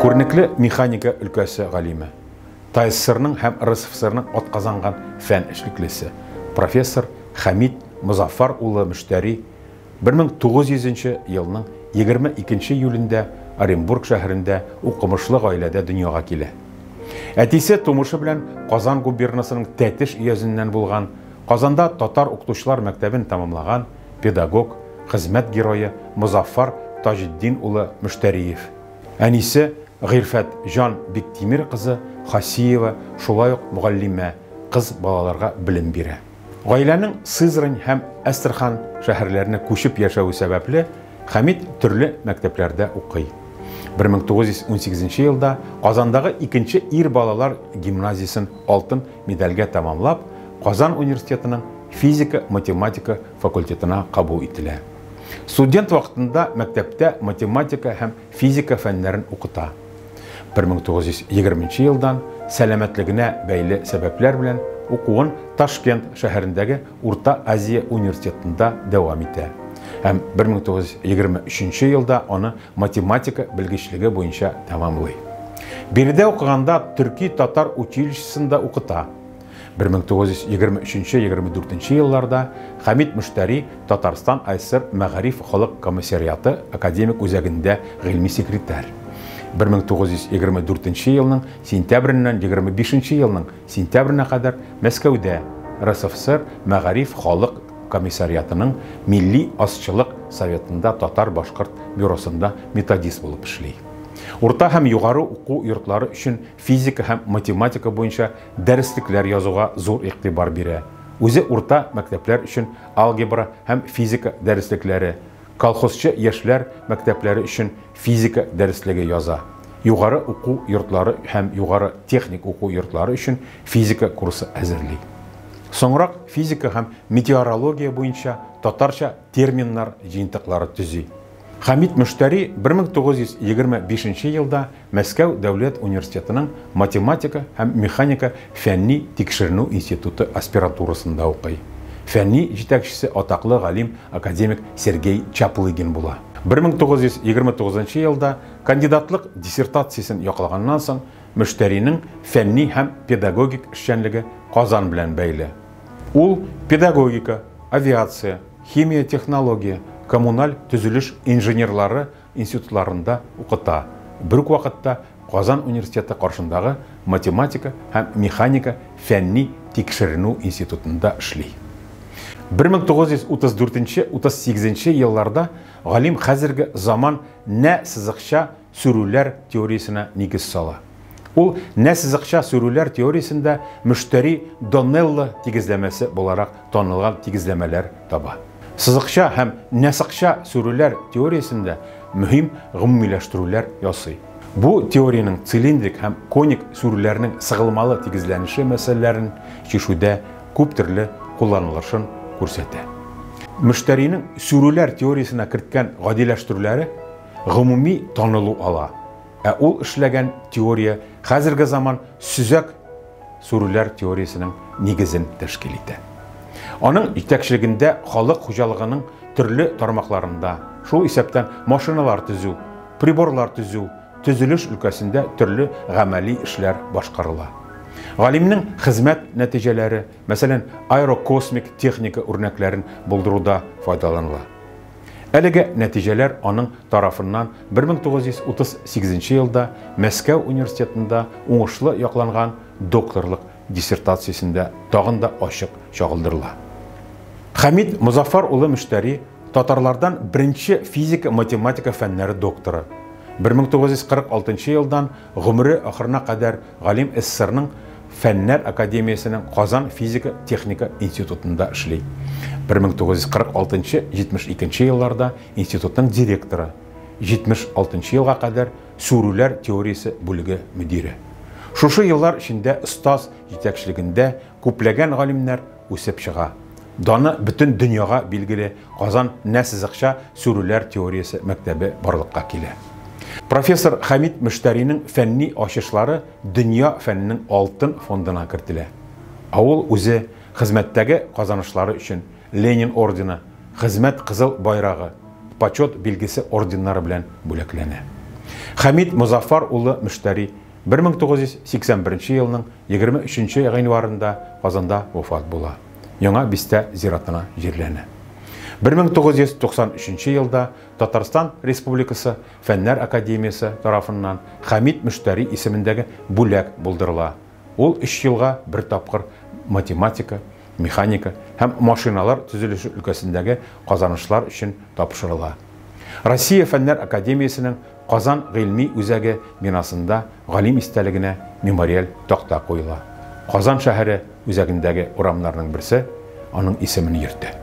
Күренекле механика өлкәсе галиме, ТАССРның һәм РСФСРның атказанган фән эшлеклесе, профессор Хәмит Мозаффар улы Мөштәри 1900 нче елның 22 июлендә Оренбург шәһәрендә укымышлы гаиләдә дөньяга килә. Әтисе тумышы белән Казан губернасының Тәтеш өязеннән булган, Казанда татар укытучылар мәктәбен тәмамлаган педагог, хезмәт герое Мозаффар Таҗетдин улы Мөштәриев. Әнисе Гыйрфәтҗан Биктимер кызы Хасиева шулай ук мөгаллимә, кыз балаларга белем бирә. Гаиләнең Сызрань һәм Әстерхан шәһәрләренә күчеп яшәве сәбәпле, Хәмит төрле мәктәпләрдә укый. 1918 елда Казандагы икенче ир балалар гимназиясен алтын медальгә тәмамлап, Казан университетының физика-математика факультетына кабул ителә. Студент вакытында мәктәптә математика һәм физика фәннәрен укыта. 1920 елдан сәламәтлегенә бәйле сәбәпләр белән укуын Ташкент шәһәрендәге Урта Азия университетында дәвам итә. Һәм 1923 елда аны математика белгечлеге буенча тәмамлый. Биредә укыганда төрки-татар училищесында укыта. 1923-24 елларда Хәмит Мөштәри Татарстан АССР Мәгариф халык комиссариаты академик үзәгендә гыйльми секретарь. 1924 елның сентябреннән 25 елның сентябренә кадәр Мәскәүдә РСФСР Мәгариф халык комиссариатының Милли азчылык советында татар-башкорт бюросында методист булып эшли. Урта һәм югары уку йортлары өчен физика һәм математика буенча дәреслекләр язуга зур игътибар бирә. Үзе урта мәктәпләр өчен алгебра һәм физика дәреслекләре, колхозчы яшьләр мәктәпләре өчен физика дәреслеге яза. Югары уку йортлары һәм югары техник уку йортлары өчен физика курсы әзерли. Соңрак физика һәм метеорология буенча татарча терминнар җыентыклары төзи. Хәмит Мөштәри 1925 елда Мәскәү дәүләт университетының математика һәм механика фәнни тикшеренү институты аспирантурасында укый. Фәнни җитәкчесе атаклы галим академик Сергей Чаплыгин була. 1929 елда кандидатлык диссертациясен яклаганнан соң Мөштәринең фәнни һәм педагогик эшчәнлеге Казан белән бәйле. Ул педагогика, авиация, химия-технология, коммуналь төзелеш инженерлары институтларында укыта. Бер үк вакытта Казан университеты каршындагы математика һәм механика фәнни тикшеренү институтында эшли. 1934-38 елларда галим хәзерге заман нә сызыкча сүрүләр теориясенә нигез сала. Ул нәсызыкча сүрүләр теориясендә Мөштәри Донелло тигезләмәсе буларак танылган тигезләмәләр таба. Сызыкча һәм нәсыкча сүрүләр теориясендә мөһим гомумиләштерүләр ясый. Бу теориянең цилиндрик һәм коник сүрүләрнең сыгылмалы тигезләнеше мәсьәләләрен чишүдә күп төрле кулланылышын күрсәтә. Мөштәринең сүрүләр теориясенә керткән гадиләштерүләре гомуми танылу ала. Ә ул эшләгән теория хәзерге заман сөзәк сүрүләр теориясенең нигезен тәшкил итә. Аның җитәкчелегендә халык хуҗалыгының төрле тармакларында, шул исәптән машиналар төзү, приборлар төзү, төзелеш өлкәсендә төрле гамәли эшләр башкарыла. Галимнең хезмәт нәтиҗәләре, мәсәлән, аэрокосмик техника үрнәкләрен булдыруда файдаланыла. Әлеге нәтиҗәләр аның тарафыннан 1938 елда Мәскәү университетында уңышлы якланган докторлык диссертациясендә тагын да ачык чагылдырыла. Хәмит Мозаффар улы Мөштәри татарлардан беренче физика-математика фәннәре докторы. 1946 елдан гомере ахырына кадәр галим СССРның Фәннәр академиясенең Казан физика-техника институтында эшли. 1946-72 елларда институтның директоры, 76 елга кадәр сүрүләр теориясе бүлеге мөдире. Шушы еллар эчендә остаз җитәкчелегендә күпләгән галимнәр үсеп чыга. Даны бөтен дөньяга билгеле Казан нәсызыкча сүрүләр теориясе мәктәбе барлыкка килә. Профессор Хәмит Мөштәринең фәнни ачышлары дөнья фәненең алтын фондына кертелә. Ә ул үзе хезмәттәге казанышлары өчен Ленин ордены, Хезмәт Кызыл Байрагы, Почет билгесе орденнары белән бүләкләнә. Хәмит Мозаффар улы Мөштәри 1981 елның 23 гыйнварында Казанда вафат була. Яңа бистә зиратына җирләнә. 1993 елда Татарстан Республикасы Фәннәр академиясе тарафыннан Хәмит Мөштәри исемендәге бүләк булдырыла. Ул өч елга бер тапкыр математика, механика һәм машиналар төзелеше өлкәсендәге казанышлар өчен тапшырыла. Россия Фәннәр академиясенең Казан гыйльми үзәге бинасында галим истәлегенә мемориаль такта куела. Казан шәһәре үзәгендәге урамнарның берсе аның исемен йөртә.